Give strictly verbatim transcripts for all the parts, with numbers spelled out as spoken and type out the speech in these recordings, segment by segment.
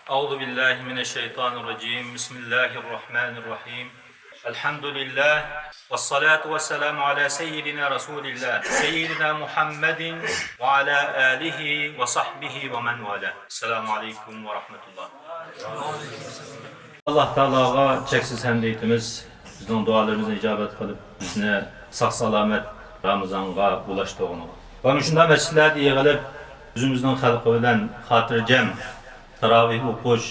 أعوذ بالله من الشيطان الرجيم. بسم الله الرحمن الرحيم. الحمد لله. والصلاة والسلام على سيدنا رسول الله. سيدنا محمد وعلى آله وصحبه ومن والاه. السلام عليكم ورحمة الله. ئاللاھ تائالاغا چەكسىز ھەمدۇ ئېيتىمىز. بىزنىڭ دۇئالىرىمىزنى ئىجابەت قىلىپ، بىزنى ساق-سالامەت رامىزانغا ئۇلاشتۇرغىنىغا. ۋە مۇشۇنداق مەسچىتلەردە يىغىلىپ، ئۆزىمىزنىڭ خەلقى بىلەن خاتىرجەم تاراۋىھ ئوقۇش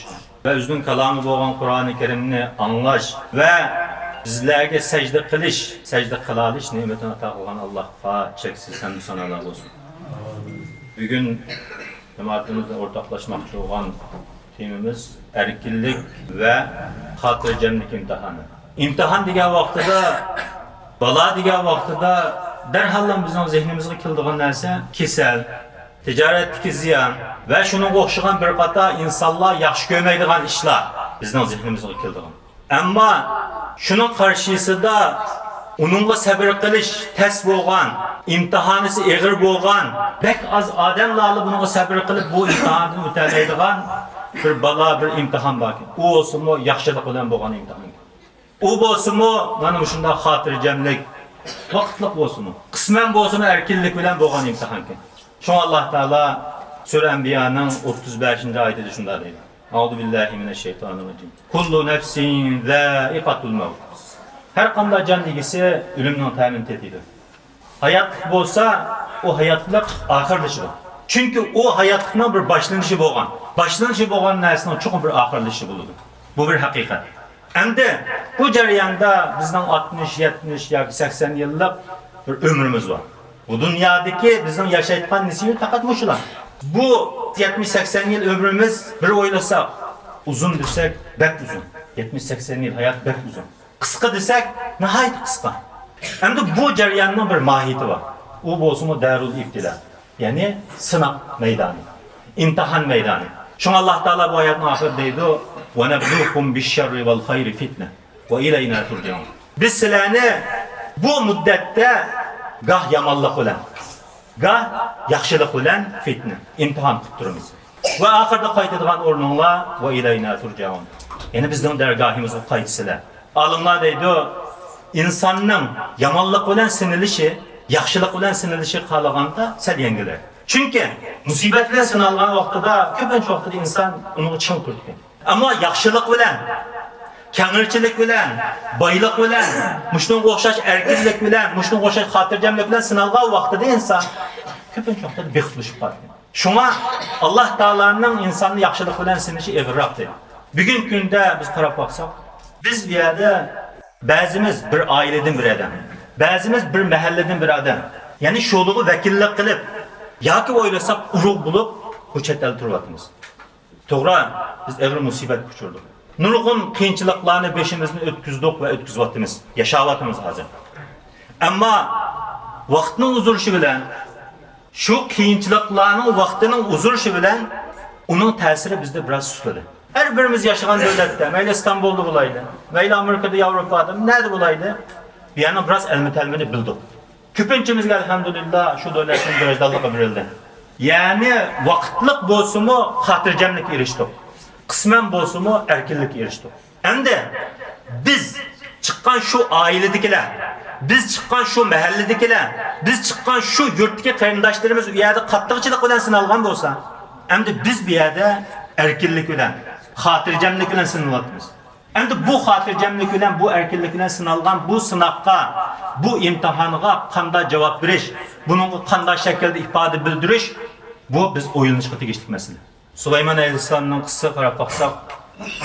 ۋە ئۆزىنىڭ كالامى بولغان قۇرئانى كەرىمنى ئاڭلاش ۋە بىزلەرگە سەجدە قىلىش، سەجدە قىلالىش نېمىتىنى ئاتا قىلغان ئاللاھقا چەكسىز ھەمدۇ سانالار بولسۇن. بۈگۈن جامائىتىمىز بىلەن ئورتاقلاشماقچى بولغان تېمىمىز ئەركىنلىك ۋە خاتىرجەملىك ئىمتىھانى. ئىمتىھان دېگەن ۋاقتىدا، بالا دېگەن ۋاقتىدا دەرھاللا بىزنىڭ زېھنىمىزغا كېلىدىغان نەرسە كېسەل، تىجارەتتىكى زىيان ۋە شۇنىڭغا ئوخشىغان بىر قاتار ئىنسانلار ياخشى كۆرمەيدىغان ئىشلار بىزنىڭ زېھنىمىزغا كېلىدىغان. ئەمما شۇنىڭ قارشىسىدا ئۇنىڭغا سەبرى قىلىش تەس بولغان، ئىمتىھانىسى ئېغىر بولغان، بەك ئاز ئادەملەرلا بۇنىڭغا سەبرى قىلىپ بۇ ئىمتىھاندىن ئۆتەلەيدىغان بىر بالا، بىر ئىمتىھان باركەن. ئۇ بولسىمۇ ياخشىلىق بىلەن بولغان ئىمتىھانكەن. ئۇ بولسىمۇ مانا مۇشۇنداق خاتىرجەملىك، ۋاقىتلىق بولسىمۇ، قىسمەن بولسىمۇ ئەركىنلىك بىلەن بولغان ئىمتىھانكەن. شۇڭا ئاللاھ تائالا سۈرە ئەنبىيانىڭ ئوتتۇز بەشىنچى ئايىتىدە شۇنداق دەيدۇ. أعوذ بالله من الشيطان الرجيم. كل نفس ذائقة الموت. ھەر قانداق جان ئىگىسى ئۆلۈمنىڭ تەمىنى تېتىيدۇ. ھاياتلىق بولسا، ئۇ ھاياتلىق ئاخىرلىشىدۇ. چۈنكى ئۇ ھاياتلىقنىڭ بىر باشلىنىشى بولغان. باشلىنىشى بولغان نەرسىنىڭ چوقۇم بىر ئاخىرلىشىشى بولىدۇ. بۇ بىر ھەقىقەت. ئەمدى بۇ جەرياندا بىزنىڭ ئاتمىش، يەتمىش ياكى سەكسەن يىللىق بىر ئۆمرىمىز بار. بۇ دۇنيادىكى بىزنىڭ ياشايدىغان نېسىۋىمىز پەقەت مۇشۇلا. بۇ يەتمىش، سەكسەن يىل ئۆمرىمىز، بىر ئويلىساق، ئۇزۇن دېسەك، بەك ئۇزۇن. يەتمىش، سەكسەن يىل ھايات بەك ئۇزۇن. قىسقا دېسەك، ناھايىتى قىسقا. ئەمدى بۇ جەرياننىڭ بىر ماھىيىتى بار. ئۇ بولسىمۇ دارۇل ئىبتىلا. يەنى سىناق مەيدانى، ئىمتىھان مەيدانى. شۇڭا ئاللاھ تائالا بۇ ئايەتنىڭ ئاخىرىدا دەيدۇ، ونبلوكم بالشر والخير فتنة وإلينا ترجعون. بىز سىلەرنى بۇ مۇددەتتە گاھ يامانلىق بىلەن، گاھ ياخشىلىق بىلەن فتنە، ئىمتىھان قىلىپ تۇرىمىز. ۋە ئاخىرىدا قايتىدىغان ئورنۇڭلار وإلينا ترجعون. يەنى بىزنىڭ دەرگاھىمىزغا قايتىسىلەر. ئالىملار دەيدۇ، ئىنساننىڭ يامانلىق بىلەن سىنىلىشى، ياخشىلىق بىلەن سىنىلىشى خالىغاندا سەل يەڭگىلرەك. چۈنكى مۇسىبەت بىلەن سىنالغان ۋاقتىدا كۆپىنچە ۋاقتىدا ئىنسان ئۇنىڭغا چىڭ تۇرىدىكەن. ئەمما ياخشىلىق بىلەن، كەڭرىچىلىك بىلەن، بايلىق بىلەن، مۇشۇنىڭغا ئوخشاش ئەركىنلىك بىلەن، مۇشۇنىڭغا ئوخشاش خاتىرجەملىك بىلەن سىنالغان ۋاقتىدا ئىنسان كۆپىنچە ۋاقتىدا بېقىپ تۇرۇشۇپ قالىدىكەن. شۇڭا ئاللاھ تائالانىڭ ئىنساننى ياخشىلىق بىلەن سىنىشى ئېغىرراق دەيدۇ. بۈگۈنكى كۈندە بىز قاراپ باقساق، بىز بۇ يەردە بەزىمىز بىر ئائىلىدىن بىر ئادەم، بەزىمىز بىر مەھەللىدىن بىر ئادەم، يەنى شۇلىغا ۋەكىللىك قىلىپ ياكى ئويلىساق ئۇرۇق بولۇپ بۇ چەت ئەلدە تۇرۇۋاتىمىز. توغرا، بىز ئېغىر مۇسىبەتكە ئۇچرىدۇق. نۇرغۇن قىيىنچىلىقلارنى بېشىمىزدىن ئۆتكۈزدۇق ۋە ئۆتكۈزۈۋاتىمىز، ياشاۋاتىمىز ھازىر. ئەمما ۋاقىتنىڭ ئۇزىرىشى بىلەن، شۇ قىيىنچىلىقلارنىڭ ۋاقتىنىڭ ئۇزىرىشى بىلەن ئۇنىڭ تەسىرى بىزدە بىراز سۇسلىدى. ھەر بىرىمىز ياشىغان دۆلەتتە، مەيلى ئىستانبۇلدا بولايلى، مەيلى ئامېرىكىدا، ياۋروپادا، نەدە بولايلى، بۇ يەرنىڭ بىراز ئەلمە-تەلمىنى بىلدۇق. كۆپىنچىمىزگە ئەلھەمدۇلىللا شۇ دۆلەتنىڭ گراژدانلىقى بېرىلدى. يەنى ۋاقىتلىق بولسىمۇ خاتىرجەملىككە ئېرىشتۇق. قىسمەن بولسىمۇ ئەركىنلىككە ئېرىشتۇق. ئەمدى بىز چىققان شۇ ئائىلىدىكىلەر، بىز چىققان شۇ مەھەللىدىكىلەر، بىز چىققان شۇ يۇرتتىكى قېرىنداشلىرىمىز ئۇ يەردە قاتتىقچىلىق بىلەن سىنالغان بولسا، ئەمدى بىز بۇ يەردە ئەركىنلىك بىلەن، خاتىرجەملىك بىلەن سىنىلىۋاتىمىز. ئەمدى بۇ خاتىرجەملىك بىلەن، بۇ ئەركىنلىك بىلەن سىنالغان بۇ سىناققا، بۇ ئىمتىھانغا قانداق جاۋاب بېرىش، بۇنىڭغا قانداق شەكىلدە ئىپادە بىلدۈرۈش، بۇ بىز ئويلىنىشقا تېگىشلىك مەسىلە. سۇلايمان ئەلەيھىسسالامنىڭ قىسسىسىگە قاراپ باقساق،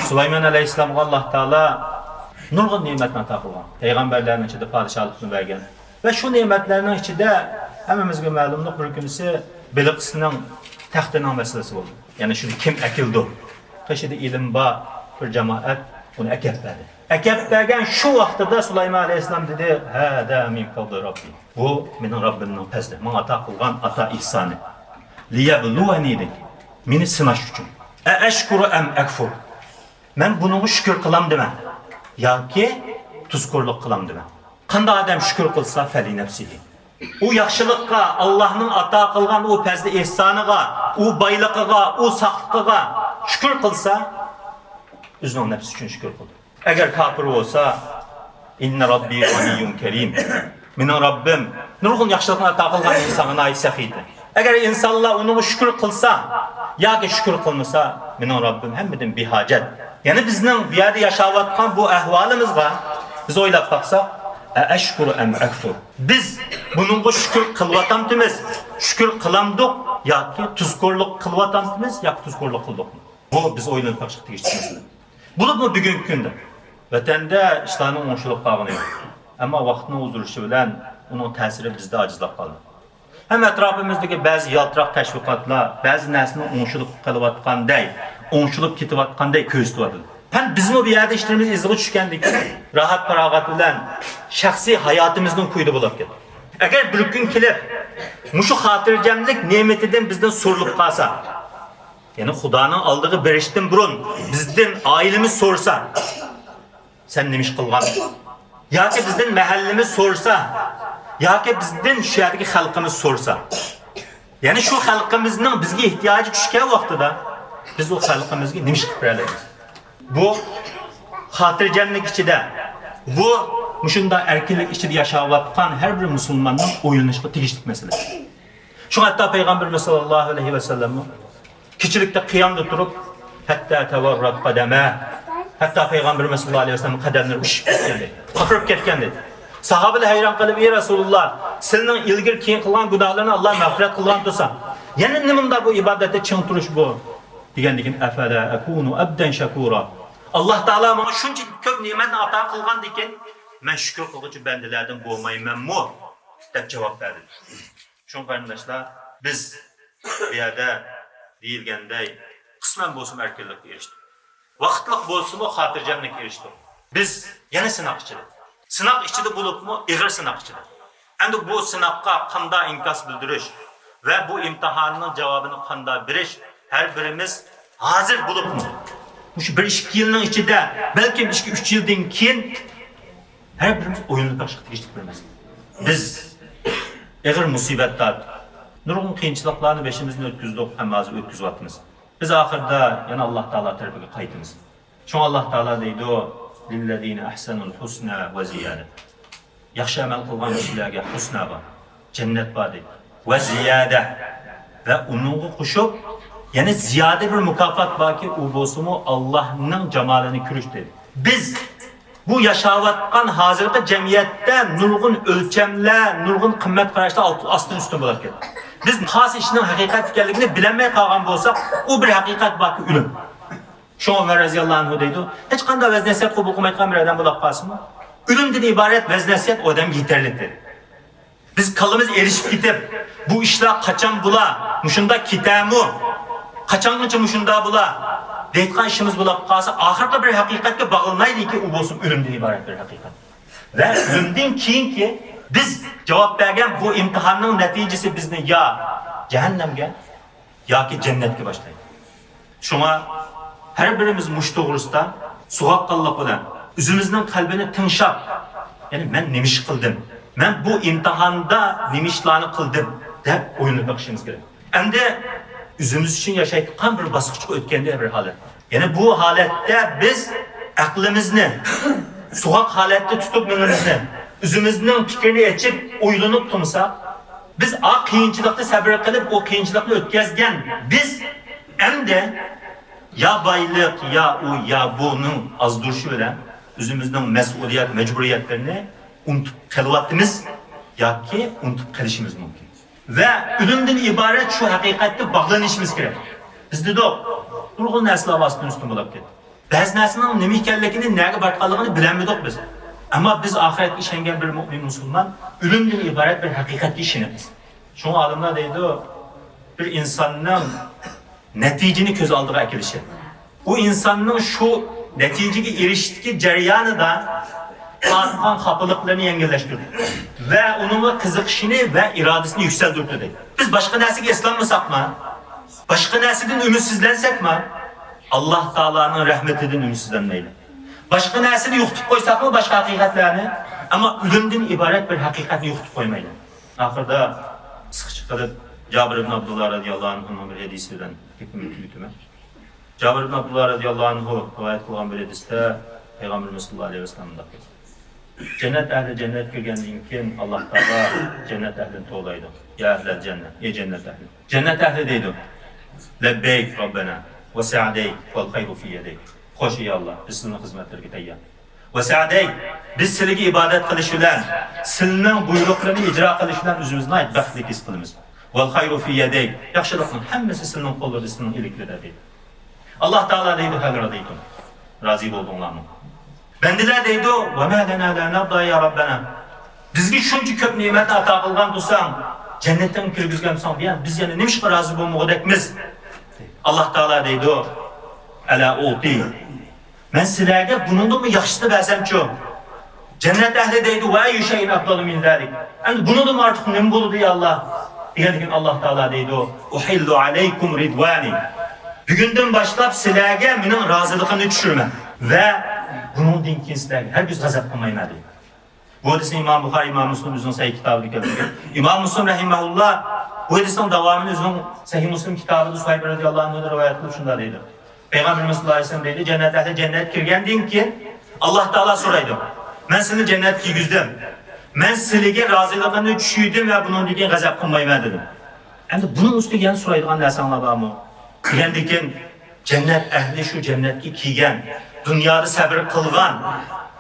سۇلايمان ئەلەيھىسسالامغا ئاللاھ تائالا نۇرغۇن نېمەتنى ئاتا قىلغان. پەيغەمبەرلەرنىڭ ئىچىدە پادىشاھلىقنى بەرگەن. ۋە شۇ نېمەتلەرنىڭ ئىچىدە ھەممىمىزگە مەلۇملۇق، بىر كۈنىسى بېلىقىزنىڭ تەختىنىڭ مەسىلىسى بولدى. يەنى شۇنى كىم ئەكېلىدۇ؟ قېشىدا ئىلىم بار بىر جامائەت ئۇنى ئەكەپ بەردى. ئەكەپ بەرگەن شۇ ۋاقتىدا سۇلايمان ئەلەيھىسسالام دېدى، ھازا مىن پەزلى رەببى. بۇ مېنىڭ رەببىمنىڭ پەزلى، ماڭا ئاتا قىلغان ئاتا ئېھسانى. لىيەبلۇۋەنى دېدى. مېنى سىناش ئۈچۈن. ئەئەشكۇرۇ ئەم ئەكفۇر. مەن بۇنىڭغا شۈكۈر قىلامدىمەن ياكى تۇزكورلۇق قىلامدىمەن؟ قانداق ئادەم شۈكۈر قىلسا، فەلىنەپسىھى. ئۇ ياخشىلىققا، ئاللاھنىڭ ئاتا قىلغان ئۇ پەزلى ئېھسانىغا، ئۇ بايلىقىغا، ئۇ ساقلىقىغا شۈكۈر قىلسا، ئۆزىنىڭ نەپسى ئۈچۈن شۈكۈر قىلىدۇ. ئەگەر كاپىر بولسا، «ئىننە رەببى غەنىييۇن كەرىم.» مېنىڭ رەببىم نۇرغۇن ياخشىلىقنى ئاتا قىلغان، ساڭا ناھايىتى سەخىي. ئەگەر ئىنسانلار ئۇنىڭغا شۈكۈر قىلسا ياكى شۈكۈر قىلمىسا، مېنىڭ رەببىم ھەممىدىن بىھاجەت. يەنى بىزنىڭ بۇ يەردە ياشاۋاتقان بۇ ئەھۋالىمىزغا بىز ئويلاپ باقساق، «ئەئەشكۇرۇ ئەم ئەكفۇر؟» بىز بۇنىڭغا شۈكۈر قىلىۋاتامتىمىز، شۈكۈر قىلامدۇق ياكى تۇزكورلۇق قىلىۋاتامتىمىز ياكى تۇزكورلۇق قىلدۇقمۇ؟ بۇ بىز ئويلىنىپ باقىشقا تېگىشلىك مەسىلە. بولۇپمۇ بۈگۈنكى كۈندە ۋەتەندە ئىشلارنىڭ ئوڭشىلىپ قالغىنى يوق. ئەمما ۋاقىتنىڭ ئۇزىرىشى بىلەن ئۇنىڭ تەسىرى بىزدە ئاجىزلاپ قالدى. ھەم ئەتراپىمىزدىكى بەزى يالتىراق تەشۋىقاتلار بەزى نەرسىنىڭ ئوڭشىلىپ قېلىۋاتقاندەك، ئوڭشىلىپ كېتىۋاتقاندەك كۆرسىتىۋاتىدۇ. ھەم بىزمۇ بۇ يەردە ئىشلىرىمىز ئىزىغا چۈشكەندىن كېيىن، راھەت-پاراغەت بىلەن شەخسىي ھاياتىمىزنىڭ كويىدا بولاپ كەتتۇق. ئەگەر بىر كۈن كېلىپ، مۇشۇ خاتىرجەملىك نېمىتىدىن بىزدىن سورىلىپ قالسا، يەنى خۇدانىڭ ئالدىغا بېرىشتىن بۇرۇن بىزدىن ئائىلىمىز سورىسا، «سەن نېمە ئىش قىلغان؟» ياكى بىزدىن مەھەللىمىز سورىسا، ياكى بىزدىن شۇ يەردىكى خەلقىمىز سورىسا، يەنى شۇ خەلقىمىزنىڭ بىزگە ئېھتىياجى چۈشكەن ۋاقتىدا بىز ئۇ خەلقىمىزگە نېمە ئىش قىلىپ بېرەلەيمىز؟ بۇ خاتىرجەملىك ئىچىدە، بۇ مۇشۇنداق ئەركىنلىك ئىچىدە ياشاۋاتقان ھەر بىر مۇسۇلماننىڭ ئويلىنىشقا تېگىشلىك مەسىلە. شۇڭا ھەتتا پەيغەمبىرىمىز ساللاللاھۇ ئەلەيھى ۋەسەللەممۇ كېچىلىكتە قىيامدا تۇرۇپ، «ھەتتا تەۋەررەت قەدەمە»، ھەتتا پەيغەمبىرىمىز ساللاللاھۇ ئەلەيھى ۋەسەللەم قەدەملىرى ئۇششۇپ كەتكەن دەيدۇ. قاپىرىپ كەتكەن دەيدۇ. ساھابىلەر ھەيران قېلىپ، «ئى رەسۇلۇللا، سىلىنىڭ ئىلگىرى كېيىن قىلغان گۇناھلىرىنى ئاللا مەغپىرەت قىلغان تۇرسا، يەنە نېمانداق بۇ ئىبادەتتە چىڭ تۇرۇش بۇ؟» دېگەندىكىن، «ئەفەلا ئەكۇنۇ ئەبدەن شەكۇرا»، ئاللا تائالا ماڭا شۇنچە كۆپ نېمەتنى ئاتا قىلغاندىكىن، مەن شۈكۈر قىلغۇچى بەندىلەردىن بولمايمەنمۇ؟ دەپ جاۋاب بەردى. شۇڭا قېرىنداشلار، بىز بۇ يەردە دېيىلگەندەك قىسمەن بولسىمۇ ئەركىنلىككە ئېرىشتۇق. ۋاقىتلىق بولسىمۇ خاتىرجەملىككە ئېرىشتۇق. بىز يەنە سىناق ئىچىدە. سىناق ئىچىدە بولۇپمۇ ئېغىر سىناق ئىچىدە. ئەمدى بۇ سىناققا قانداق ئىنكاس بىلدۈرۈش ۋە بۇ ئىمتىھاننىڭ جاۋابىنى قانداق بېرىش، ھەر بىرىمىز ھازىر بولۇپمۇ مۇشۇ بىر ئىككى يىلنىڭ ئىچىدە، بەلكىم ئىككى ئۈچ يىلدىن كېيىن ھەر بىرىمىز ئويلىنىپ بېقىشقا تېگىشلىك بىر مەسىلە. بىز ئېغىر مۇسىبەتلەر، نۇرغۇن قىيىنچىلىقلارنى بېشىمىزدىن ئۆتكۈزدۇق ھەم ھازىر ئۆتكۈزۈۋاتىمىز. بىز ئاخىرىدا يەنە ئاللا تائالا تەرىپىگە قايتىمىز. شۇڭا ئاللا تائالا دەيدۇ، «لىللەزىنە ئەھسەنۇل ھۇسنا ۋە زىيادە.» ياخشى ئەمەل قىلغان كىشىلەرگە ھۇسنا بار، جەننەت بار دەيدۇ. ۋە زىيادە. ۋە ئۇنىڭغا قوشۇپ، يەنە زىيادە بىر مۇكاپات باركى، ئۇ بولسىمۇ ئاللانىڭ جامالىنى كۆرۈش دەيدۇ. بىز بۇ ياشاۋاتقان ھازىرقى جەمئىيەتتە نۇرغۇن ئۆلچەملەر، نۇرغۇن قىممەت قاراشلار ئالت-، ئاستىن ئۈستۈن بولۇپ كەتتى. بىز قايسى ئىشنىڭ ھەقىقەت ئىكەنلىكىنى بىلەلمەي قالغان بولساق، ئۇ بىر ھەقىقەت باركى، ئۆلۈم. شۇڭا ئۆمەر رەزىياللاھۇ ئەنھۇ دەيدۇ، ھېچقانداق ۋەز-نەسىھەت قوبۇل قىلمايدىغان بىر ئادەم بولۇپ قالسىمۇ، ئۆلۈمدىن ئىبارەت ۋەز-نەسىھەت ئۇ ئادەمگە يېتەرلىك دەيدۇ. بىز كاللىمىز ئېرىشىپ كېتىپ، بۇ ئىشلار قاچان بولا، مۇشۇنداق كېتەمۇ، قاچانغىچە مۇشۇنداق بولا دەيدىغان ئىشىمىز بولۇپ قالسا، ئاخىرقى بىر ھەقىقەتكە باغلىنايلىكى، ئۇ بولسا ئۆلۈمدىن ئىبارەت بىر ھەقىقەت. ۋە ئۆلۈمدىن كېيىنكى بىز جاۋاب بەرگەن بۇ ئىمتىھاننىڭ نەتىجىسى بىزنى يا جەھەننەمگە، ياكى جەننەتكە باشلايدۇ. شۇڭا ھەر بىرىمىز مۇشۇ توغرىسىدا سوغۇققانلىق بىلەن ئۆزىمىزنىڭ قەلبىنى تىڭشاپ، يەنى مەن نېمە ئىش قىلدىم؟ مەن بۇ ئىمتىھاندا نېمە ئىشلارنى قىلدىم؟ دەپ ئويلىنىپ بېقىشىمىز كېرەك. ئەمدى ئۆزىمىز ئۈچۈن ياشايدىغان بىر باسقۇچقا ئۆتكەندەك بىر ھالەت. يەنى بۇ ھالەتتە بىز ئەقلىمىزنى سوغۇق ھالەتتە تۇتۇپ مېڭىمىزنى، ئۆزىمىزنىڭ پىكرىنى ئېچىپ ئويلىنىپ تۇرمىساق، بىز ئا قىيىنچىلىقنى سەبرى قىلىپ، ئۇ قىيىنچىلىقنى ئۆتكەزگەن بىز ئەمدى يا بايلىق، يا ئۇ، يا بۇنىڭ ئازدۇرۇشى بىلەن ئۆزىمىزنىڭ مەسئۇلىيەت، مەجبۇرىيەتلىرىنى ئۇنتۇپ قېلىۋاتىمىز ياكى ئۇنتۇپ قېلىشىمىز مۇمكىن. ۋە ئۆلۈمدىن ئىبارەت شۇ ھەقىقەتكە باغلىنىشىمىز كېرەك. بىز دېدۇق، نۇرغۇن نەرسىلەر ئاستىن ئۈستۈن بولۇپ كەتتى. بەزى نەرسىنىڭ نېمە ئىكەنلىكىنى، نەگە بارغانلىقىنى بىلەلمىدۇق بىز. ئەمما بىز ئاخىرەتكە ئىشەنگەن بىر مۆمىن مۇسۇلمان ئۆلۈمدىن ئىبارەت بىر ھەقىقەتكە ئىشىنىمىز. شۇڭا ئالىملار دەيدۇ، بىر ئىنساننىڭ نەتىجىنى كۆز ئالدىغا ئەكېلىشى، ئۇ ئىنساننىڭ شۇ نەتىجىگە ئېرىشىشتىكى جەريانىدا تارتقان خاپىلىقلىرىنى يەڭگىللەشتۈرىدۇ ۋە ئۇنىڭغا قىزىقىشىنى ۋە ئىرادىسىنى يۈكسەلدۈرىدۇ دەيدۇ. بىز باشقا نەرسىگە ئېسىلانمىساقمۇ، باشقا نەرسىدىن ئۈمىدسىزلەنسەكمۇ، ئاللا تائالانىڭ رەھمىتىدىن ئۈمىدسىزلەنمەيلى. باشقا نەرسىنى يوقىتىپ قويساقمۇ، باشقا ھەقىقەتلەرنى، ئەمما ئۆلۈمدىن ئىبارەت بىر ھەقىقەتنى يوقىتىپ قويمايلى. ئاخىرىدا قىسقىچە قىلىپ جابىر ئىبن ئابدۇللا رەزىياللاھۇ ئەنھۇنىڭ بىر ھەدىسى بىلەن گېپىمنى تۈگىتىمەن. جابىر ئىبن ئابدۇللا رەزىياللاھۇ ئەنھۇ رىۋايەت قىلغان بىر ھەدىستە پەيغەمبىرىمىز ساللاللاھۇ ئەلەيھى ۋەسەللەم مۇنداق دېدى: جەننەت ئەھلى جەننەتكە كىرگەندىن كېيىن، ئاللاھ تائالا جەننەت ئەھلىنى توۋلايدۇ. يا ئەھلەل جەننە، ئەي جەننەت ئەھلى. جەننەت ئەھلى دەيدۇ: لەببەيك رەببەنا ۋە سەئدەيك ۋەل خەيرۇ فى يەدەيك. خوش، ئەي ئاللاھ، بىز سېنىڭ خىزمەتلىرىگە تەييار. ۋە سەئدەيك، بىز سىلىگە ئىبادەت قىلىش بىلەن، سىلنىڭ بۇيرۇقلىرىنى ئىجرا قىلىش بىلەن ئۆزىمىزنى ناھايىتى بەختلىك ھېس قىلىمىز. ۋەل خەيرۇ فى يەدەيك، ياخشىلىقنىڭ ھەممىسى سىلنىڭ قوللىرىدا، سىلنىڭ ئىلكىدە، دەيدۇ. ئاللاھ تائالا دەيدۇ: ھەل رەزىيتۇم، رازى بولدۇڭلارمۇ؟ بەندىلەر دەيدۇ: ۋە مە لەنا لا نەرزا يا رەببەنا، بىزگە شۇنچە كۆپ نېمەتنى ئاتا قىلغان تۇرساڭ، جەننەتتىن كىرگۈزگەن تۇرساڭ، بىز يەنە نېمىشقا رازى بولمىغۇدەكمىز؟ ئاللاھ تائالا دەيدۇ: ئەلا ئۇئتى، مەن سىلەرگە بۇنىڭدىنمۇ ياخشىسىنى بەرسەمچۇ؟ جەننەت ئەھلى دەيدۇ: ۋە ئەييۇ شەيئىن ئەفزەلۇ مىن زالىك، ئەمدى بۇنىڭدىنمۇ ئارتۇق نېمە بولىدۇ، يا ئاللاھ؟ دېگەندىكىن ئاللاھ تائالا دەيدۇ: ئۇھىللۇ ئەلەيكۇم رىدۋانى، بۈگۈندىن باشلاپ سىلەرگە مېنىڭ رازىلىقىمنى چۈشۈرىمەن ۋە بۇنىڭدىن كېيىن سىلەرگە ھەرگىز غەزەپ قىلمايمەن، دەيدۇ. بۇ ھەدىسنى ئىمام بۇخارى، ئىمام مۇسلىم ئۆزىنىڭ سەھىھ كىتابىدا كەلتۈرگەن. ئىمام مۇسلىم رەھىمەھۇللا بۇ ھەدىسنىڭ داۋامىنى ئۆزىنىڭ سەھىھ مۇسلىم كىتابىدا سۇھەيب رەزىياللاھۇ ئەنھۇدىن رىۋايەت قىلىپ شۇنداق دەيدۇ: پەيغەمبىرىمىز ساللاللاھۇ ئەلەيھى ۋەسەللەم دەيدۇ، جەننەت ئەھلى جەننەتكە كىرگەندىن كېيىن، ئاللاھ تائالا سورايدۇ: مەن سىلىنى جەننەتكە كىرگۈزدۈم، مەن سىلىگە رازىلىقىمنى چۈشۈردۈم ۋە بۇنىڭدىن كېيىن غەزەپ قىلمايمەن، دېدىم. ئەمدى بۇنىڭ ئۈستىگە يەنە سورايدىغان نەرسەڭلار بارمۇ؟ دېگەندىكىن، جەننەت ئەھلى شۇ جەننەتكە كىرگەن، دۇنيادا سەبرى قىلغان،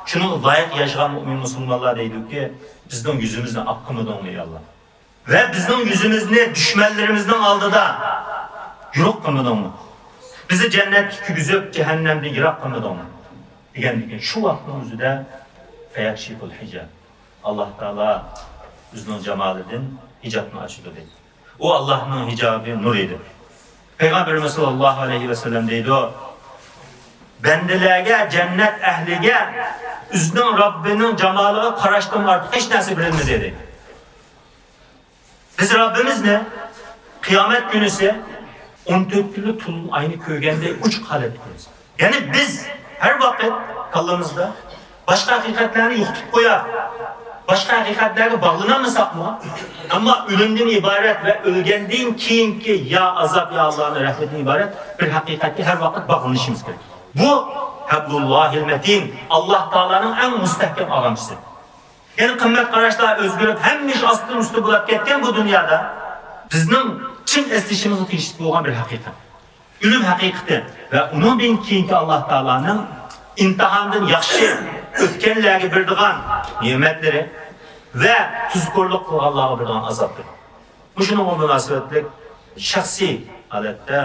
شۇنىڭغا لايىق ياشىغان مۇئمىن مۇسۇلمانلار دەيدۇكى، بىزنىڭ يۈزىمىزنى ئاق قىلمىدىڭمۇ، يا ئاللاھ؟ ۋە بىزنىڭ يۈزىمىزنى دۈشمەنلىرىمىزنىڭ ئالدىدا يورۇق قىلمىدىڭمۇ؟ بىزنى جەننەتكە كىرگۈزۈپ، جەھەننەمدىن يىراق قىلمىدىڭمۇ؟ دېگەندىكىن، شۇ ۋاقىتنىڭ ئۆزىدە فەيەكشىفۇل ھىجاب، ئاللاھ تائالا ئۆزىنىڭ جامالىدىن ھىجابنى ئاچىدۇ، دەيدۇ. ئۇ ئاللاھنىڭ ھىجابى نۇر ئىدى. پەيغەمبىرىمىز ساللاللاھۇ ئەلەيھى ۋەسەللەم دەيدۇ: بەندىلەرگە، جەننەت ئەھلىگە ئۆزىنىڭ رەببىنىڭ جامالىغا قاراشتىن ئارتۇق ھېچ نەرسە بېرىلمىدى، دەيدۇ. بىز رەببىمىزنى قىيامەت كۈنىسى ئون تۆت كۈنلۈك تولۇن ئاينى كۆرگەندەك ئوچۇق ھالەتتە كۆرىمىز. يەنى بىز ھەر ۋاقىت كاللىمىزدا باشقا ھەقىقەتلەرنى يوقىتىپ قويۇپ، باشقا ھەقىقەتلەرگە باغلىنالمىساقمۇ، ئەمما ئۆلۈمدىن ئىبارەت ۋە ئۆلگەندىن كېيىنكى يا ئازاب، يا ئاللانىڭ رەھمىتىدىن ئىبارەت بىر ھەقىقەتكە ھەر ۋاقىت باغلىنىشىمىز كېرەك. بۇ ھەبلۇللاھىل مەتىن، ئاللاھ تائالانىڭ ئەڭ مۇستەھكەم ئاغامچىسى. يەنى قىممەت قاراشلار ئۆزگىرىپ، ھەممە ئىش ئاستىن ئۈستۈن بولۇپ كەتكەن بۇ دۇنيادا بىزنىڭ چىڭ ئەسلىشىمىزغا تېگىشلىك بولغان بىر ھەقىقەت. ئۆلۈم ھەقىقىتى ۋە ئۇنىڭدىن كېيىنكى ئاللاھ تائالانىڭ ئىمتىھاندىن ياخشى ئۆتكەنلەرگە بېرىدىغان نېمەتلىرى ۋە تۇزكورلۇق قىلغانلارغا بېرىدىغان ئازابلىرى. مۇشۇنىڭغا مۇناسىۋەتلىك شەخسىي ھالەتتە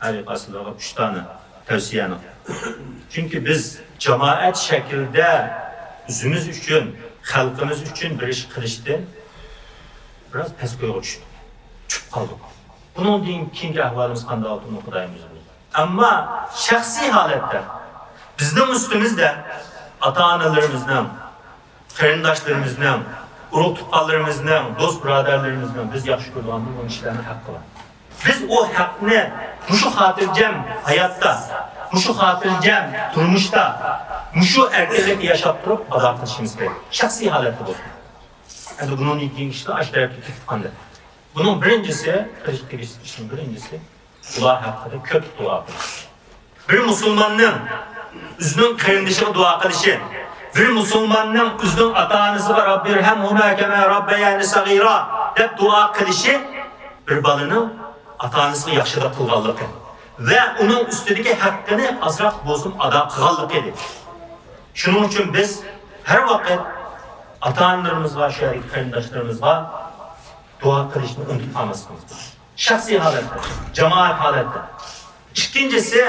ھەر قايسىلىرىغا ئۈچ دانە تەۋسىيەنى. چۈنكى بىز جامائەت شەكلىدە ئۆزىمىز ئۈچۈن، خەلقىمىز ئۈچۈن بىر ئىش قىلىشتىن بىراز پەس كويغا چۈشتۇق، چۈشۈپ قالدۇق. بۇنىڭدىن كېيىنكى ئەھۋالىمىز قانداق بولىدۇ، خۇدايىم ئۆزى بىلىدۇ. ئەمما شەخسىي ھالەتتە بىزنىڭ ئۈستىمىزدە ئاتا-ئانىلىرىمىزنىڭ، قېرىنداشلىرىمىزنىڭ، ئۇرۇق-تۇغقانلىرىمىزنىڭ، دوست-بۇرادەرلىرىمىزنىڭ، بىز ياخشى كۆرىدىغان نۇرغۇن كىشىلەرنىڭ ھەققى بار. بىز ئۇ ھەقنى مۇشۇ خاتىرجەم ھاياتتا، مۇشۇ خاتىرجەم تۇرمۇشتا، مۇشۇ ئەركىنلىكتە ياشاپ تۇرۇپ ئادا قىلىشىمىز كېرەك. شەخسىي ھالەتتە بولسۇن. ئەمدى بۇنىڭدىن كېيىنكى ئىشلار ئاشۇ تەرەپكە كېتىپ قالدى. بۇنىڭ بىرىنچىسى، قىلىش تېگىشلىك ئىشنىڭ بىرىنچىسى، ئۇلار ھەققىدە كۆپ دۇئا قىلىش. بىر مۇسۇلماننىڭ ئۆزىنىڭ قېرىندىشىغا دۇئا قىلىشى، بىر مۇسۇلماننىڭ ئۆزىنىڭ ئاتا-ئانىسىغا «رەببىرھەمھۇما كەما رەببەيانى سەغىرا» دەپ دۇئا قىلىشى بىر بالىنىڭ ئاتا-ئانىسىغا ياخشىلىق قىلغانلىقى ۋە ئۇنىڭ ئۈستىدىكى ھەققىنى ئازراق بولسىمۇ ئادا قىلغانلىقى ئىدى. شۇنىڭ ئۈچۈن بىز ھەر ۋاقىت ئاتا-ئانىلىرىمىزغا، شۇ يەردىكى قېرىنداشلىرىمىزغا دۇئا قىلىشنى ئۇنتۇپ قالماسلىقىمىز كېرەك. شەخسىي ھالەتتە، جامائەت ھالەتتە. ئىككىنچىسى،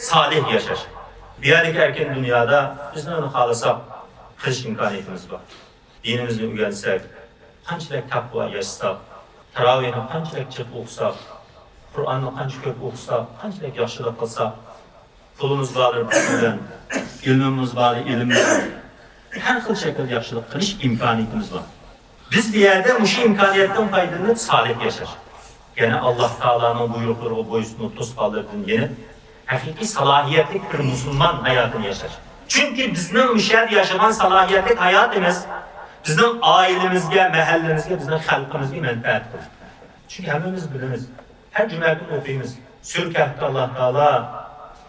سالىھ ياشاش. بۇ يەردىكى ئەركىن دۇنيادا بىز نېمىنى خالىساق قىلىش ئىمكانىيىتىمىز بار. دىنىمىزنى ئۆگەنسەك، قانچىلىك تەقۋا ياشىساق، تاراۋىھنى قانچىلىك جىق ئوقۇساق، قۇرئاننى قانچە كۆپ ئوقۇساق، قانچىلىك ياخشىلىق قىلساق، پۇلىمىز بار پۇل بىلەن، ئىلمىمىز بار ئىلىم بىلەن، ھەر خىل شەكىلدە ياخشىلىق قىلىش ئىمكانىيىتىمىز بار. بىز بۇ يەردە مۇشۇ ئىمكانىيەتتىن پايدىلىنىپ سالىھ ياشاش، يەنى ئاللاھ تائالانىڭ بۇيرۇقلىرىغا بويسۇنۇپ، توسقانلىرىدىن يېنىپ، ھەقىقىي سالاھىيەتلىك بىر مۇسۇلمان ھاياتىنى ياشاش. چۈنكى بىزنىڭ مۇشۇ يەردە ياشىغان سالاھىيەتلىك ھاياتىمىز بىزنىڭ ئائىلىمىزگە، مەھەللىمىزگە، بىزنىڭ خەلقىمىزگە مەنپەئەت قىلىدۇ. چۈنكى ھەممىمىز بىلىمىز، ھەر جۈمە كۈنى ئوقۇيمىز، سۈرە كەھفتە ئاللاھ تائالا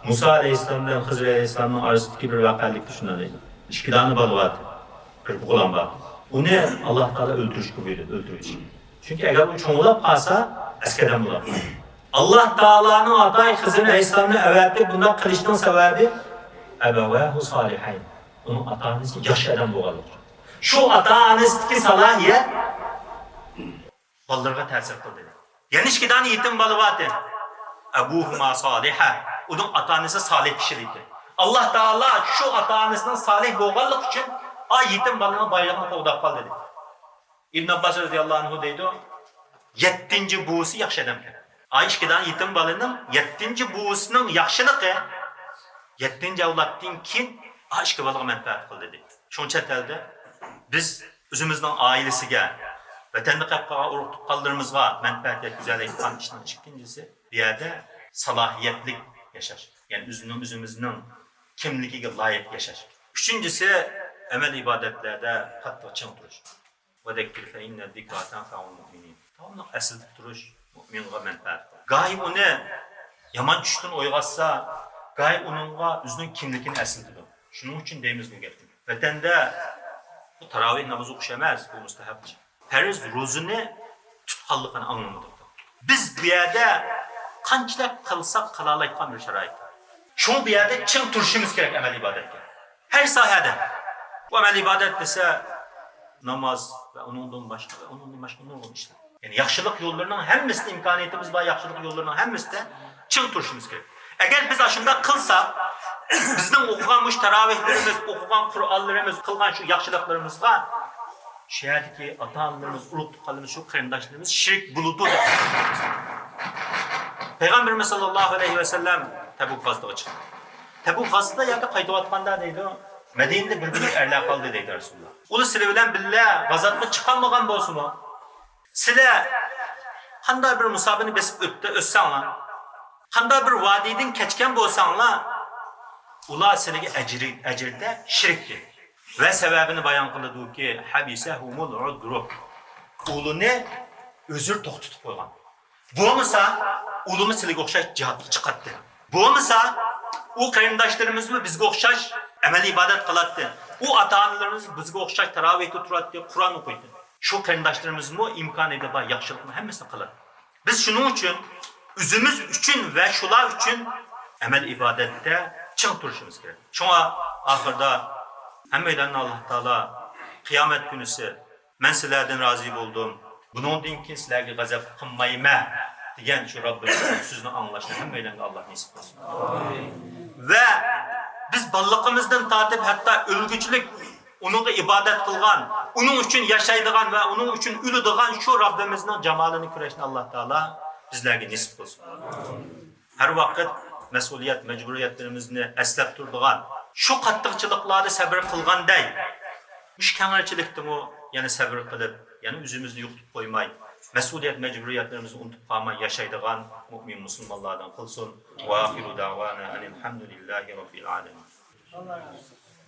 مۇسا ئەلەيھىسسالام بىلەن خىزىر ئەلەيھىسسالامنىڭ ئارىسىدىكى بىر ۋەقەلىكتە شۇنداق دەيدۇ. ئىككى دانە بالا بار. بىر غۇلام بار. ئۇنى ئاللاھ تائالا ئۆلتۈرۈشكە بۇيرۇدى، ئۆلتۈرۈۋېتىشكە. چۈنكى ئەگەر ئۇ چوڭلاپ قالسا، ئەسكى ئادەم بولىدۇ. ئاللاھ تائالانىڭ ئاتايى خىزىر ئەلەيھىسسالامنى ئەۋەتىپ بۇنداق قىلىشنىڭ سەۋەبى، أبواه صالحين. ئۇنىڭ ئاتا-ئانىسى ياخشى ئادەم بولغانلىقى ئۈچۈن. شۇ ئاتا-ئانىسىدىكى سالاھىيەت بالىلىرىغا تەسىر قىلدى. يەنە ئىككى دانە يېتىم بالا بارتى. أبوهما صالحا. ئۇنىڭ ئاتا-ئانىسى سالىھ كىشىلەر ئىكەن. ئاللاھ تائالا شۇ ئاتا-ئانىسىنىڭ سالىھ بولغانلىقى ئۈچۈن ئا يېتىم بالىنىڭ بايلىقىنى قوغداپ قالدى، دېدى. ئىبن ئابباس رەزىياللاھۇ ئەنھۇ دەيدۇ، يەتتىنچى بوۋىسى ياخشى ئادەمكەن. ئا ئىككى دانە يېتىم بالىنىڭ يەتتىنچى بوۋىسىنىڭ ياخشىلىقى يەتتىنچى ئەۋلادتىن كېيىن ئا ئىككى بالىغا مەنپەئەت قىلدى، دېدى. شۇڭا چەت ئەلدە بىز ئۆزىمىزنىڭ ئائىلىسىگە، ۋەتەندە قېلىپ قالغان ئۇرۇق-تۇغقانلىرىمىزغا مەنپەئەت يەتكۈزەلەيدىغان ئىشنىڭ ئىككىنچىسى، بۇ يەردە سالاھىيەتلىك ياشاش، يەنى ئۆزىنىڭ، ئۆزىمىزنىڭ كىملىكىگە لايىق ياشاش. ئۈچىنچىسى، ئەمەل-ئىبادەتلەردە قاتتىق چىڭ تۇرۇش. وذكر فإن الذكرى تنفع المؤمنين. داۋاملىق ئەسلىتىپ تۇرۇش مۆمىنغا مەنپەئەت قىلىدۇ. گاھى ئۇنى يامان چۈشتىن ئويغاتسا، گاھى ئۇنىڭغا ئۆزىنىڭ كىملىكىنى ئەسلىتىدۇ. شۇنىڭ ئۈچۈن دەيمىز بۇ گەپنى. ۋەتەندە بۇ تاراۋىھ نامىزى ئوقۇش ئەمەس، بۇ مۇستەھەب ئىش. پەرز روزىنى تۇتقانلىقىنى ئاڭلىمىدۇق. بىز بۇ يەردە قانچىلىك قىلساق قىلالايدىغان بىر شارائىت. شۇڭا بۇ يەردە چىڭ تۇرۇشىمىز كېرەك ئەمەل ئىبادەتكە. ھەر ساھەدە. بۇ ئەمەل ئىبادەت دېسە، ناماز ۋە ئۇنىڭدىن باشقا، ۋە ئۇنىڭدىن باشقا نۇرغۇن ئىشلار. يەنى ياخشىلىق يوللىرىنىڭ ھەممىسىدە، ئىمكانىيىتىمىز بار ياخشىلىق يوللىرىنىڭ ھەممىسىدە چىڭ تۇرۇشىمىز كېرەك. ئەگەر بىز ئاشۇنداق قىلساق، بىزنىڭ ئوقۇغان مۇشۇ تاراۋىھلىرىمىز، ئوقۇغان قۇرئانلىرىمىز، قىلغان شۇ ياخشىلىقلىرىمىزغا شۇ يەردىكى ئاتا-ئانىلىرىمىز، ئۇرۇق-تۇغقانلىرىمىز، شۇ قېرىنداشلىرىمىز شېرىك بولىدۇ دەپ. پەيغەمبىرىمىز ساللاللاھۇ ئەلەيھى ۋەسەللەم تەبۇك غازىتىغا چىقتى. تەبۇك غازىتىدا ياكى قايتىۋاتقاندا دەيدۇ، مەدىنىدە بىر گۇرۇھ ئەرلەر قالدى دەيدۇ رەسۇلۇللا. ئۇلار سىلەر بىلەن بىللە غازاتقا چىقالمىغان بولسىمۇ، سىلەر قانداق بىر مۇساپىنى بېسىپ ئۆتتى، ئۆتسەڭلار، قانداق بىر ۋادىدىن كەچكەن بولساڭلار، ئۇلار سىلەرگە ئەجرى، ئەجىردە شېرىكتى. ۋە سەۋەبىنى بايان قىلىدۇكى، حبسهم العذر. ئۇلىنى ئۆزرى توختىتىپ قويغان. بولمىسا، ئۇلىمۇ سىلىگە ئوخشاش جىھادقا چىقاتتى. بولمىسا، ئۇ قېرىنداشلىرىمىزمۇ بىزگە ئوخشاش ئەمەل ئىبادەت قىلاتتى. ئۇ ئاتا-ئانىلىرىمىز بىزگە ئوخشاش تاراۋىھتا تۇراتتى، قۇرئان ئوقۇيتتى. شۇ قېرىنداشلىرىمىزمۇ ئىمكانىيىتى بار ياخشىلىقنى ھەممىسىنى قىلاتتى. بىز شۇنىڭ ئۈچۈن ئۆزىمىز ئۈچۈن ۋە شۇلار ئۈچۈن ئەمەل ئىبادەتتە چىڭ تۇرۇشىمىز كېرەك. شۇڭا ئاخىرىدا ھەممەيلەننى ئاللاھ تائالا قىيامەت كۈنىسى، مەن سىلەردىن رازى بولدۇم، بۇنىڭدىن كېيىن سىلەرگە غەزەپ قىلمايمەن دېگەن شۇ رەببىمىزنىڭ سۆزىنى ئاڭلاشنى ھەممەيلەنگە ئاللاھ نېسىپ قىلسۇن. ۋە بىز بالىلىقىمىزدىن تارتىپ ھەتتا ئۆلگۈچىلىك ئۇنىڭغا ئىبادەت قىلغان، ئۇنىڭ ئۈچۈن ياشايدىغان ۋە ئۇنىڭ ئۈچۈن ئۆلىدىغان شۇ رەببىمىزنىڭ جامالىنى كۆرۈشنى ئاللاھ تائالا بىزلەرگە نېسىپ قىلسۇن. ھەر ۋاقىت مەسئۇلىيەت، مەجبۇرىيەتلىرىمىزنى ئەسلەپ تۇرىدىغان، شۇ قاتتىقچىلىقلاردا سەبرى قىلغاندەك، مۇشۇ كەڭرىچىلىكتىمۇ يەنە سەبرى قىلىپ، يەنە ئۆزىمىزنى يوقىتىپ قويماي، مەسئۇلىيەت، مەجبۇرىيەتلىرىمىزنى ئۇنتۇپ قالماي ياشايدىغان مۆمىن مۇسۇلمانلاردىن قىلسۇن. وآخر دعوانا أن الحمد لله رب العالمين.